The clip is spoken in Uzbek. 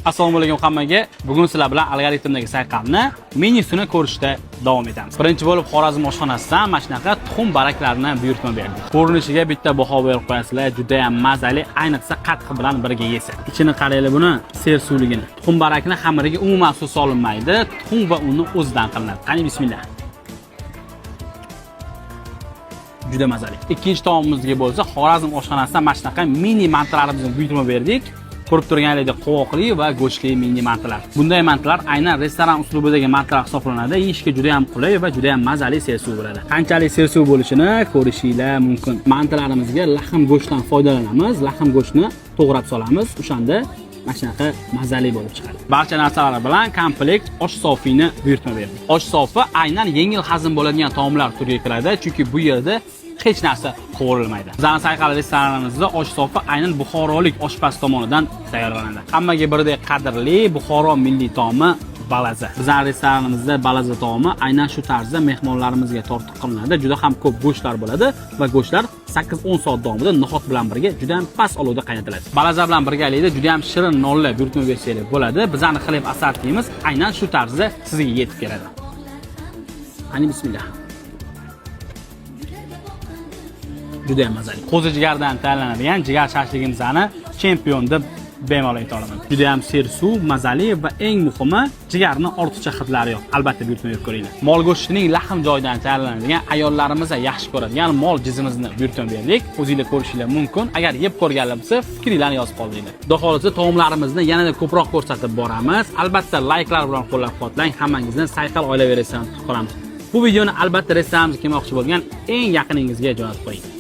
Assalomu alaykum hammaga. Bugun sizlar bilan algoritmdagi sayqalni menyusini ko'rishda davom etamiz. Birinchi bo'lib Xorazm oshxonasidan mana shunaqa tuxum baraklarini buyurtma berdik. Ko'rinishiga bitta baho berib qo'yasizlar, juda ham mazali, ayniqsa qatiq bilan birga yesa. Ichini qaranglar buni sersuvligini. Tuxum barakni xamiriga umuman suv solinmaydi, tuxum va unni o'zidan qilinadi. Qani bismillah. Juda mazali. Ikkinchi taomimizga bo'lsa Xorazm oshxonasidan mana shunaqa mini mantilarimizni buyurtma berdik. Ko'rib turganingizdek qovoqli va go'shtli mini mantilar. Bunday mantilar aynan restoran uslubidagi mantilar hisoblanadi. Yeyishga juda ham qulay va juda ham mazali sersuv bo'ladi. Qanchalik sersuv bo'lishini ko'rishinglar mumkin. Mantilarimizga lahm go'shtdan foydalanamiz. Lahm go'shtni to'g'rab solamiz. O'shanda mana shunaqa mazali bo'lib chiqadi. Barcha narsalar bilan komplekt osh sofini buyurtma berdik. Osh sofi aynan yengil hazm bo'ladigan taomlar turiga kiradi, chunki bu yerda hech narsa qovurilmaydi. Bizning Sayqal restoranimizda osh sofi aynan buxorolik oshpaz tomonidan tayyorlanadi. Hammaga birdek qadrli Buxoro milliy taomi balaza. Bizning restoranimizda balaza taomi aynan shu tarzda mehmonlarimizga tortiq qilinadi. Juda ham ko'p go'shtlar bo'ladi va go'shtlar 8-10 soat davomida no'xat bilan birga juda ham past olovda qaynatiladi. Balaza bilan birgalikda juda ham shirin nonlar buyurtma bersanglar bo'ladi. Bizning Xleb assortimiz aynan shu tarzda sizga yetib keladi. Qani bismillah. Juda ham mazali. Qo'zi jigardan tayyorlanadigan jigar shashligimizni chempion deb bemalol ayta olaman. Juda ham sersuv, mazali va eng muhimi jigarni ortiqcha hidlari yo'q. Albatta buyurtma berib ko'ringlar. Mol go'shtining lahm joyidan tayyorlanadigan ayollarimiz yaxshi ko'radigan mol jizimizni buyurtma berdik. O'zinglar ko'rishinglar mumkin. Agar yeb ko'rganlar bo'lsa, fikringlarni yozib qoldiringlar. Xudo xohlasa taomlarimizni yanada ko'proq ko'rsatib boramiz. Albatta layklar bilan qo'llab-quvvatlang. Hammangizni Sayqal oilaviy restoranida kutib qolamiz. Bu videoni albatta restoranimizga kelmoqchi bo'lgan eng yaqiningizga jo'natib qo'ying.